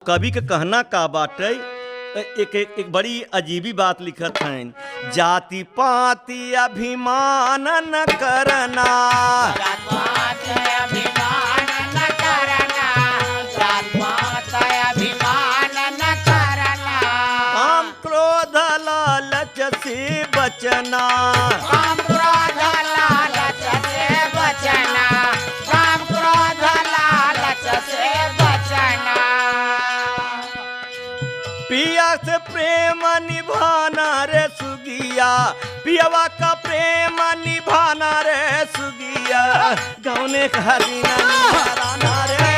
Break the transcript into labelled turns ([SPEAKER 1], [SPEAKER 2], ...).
[SPEAKER 1] कवि के कहना का बाटे, एक एक, एक बड़ी अजीबी बात लिखत हैं। जाति पाति अभिमान न करना,
[SPEAKER 2] जात पात अभिमान न करना, जात पात अभिमान न करना।
[SPEAKER 1] काम क्रोध लालच से बचना,
[SPEAKER 2] काम क्रोध लालच से बचना, काम क्रोध लालच से बचना।
[SPEAKER 1] पिया से प्रेम निभाना रे सुगिया, पियावा का प्रेम निभाना रे सुगिया, गौने का दीना निहाराना रे।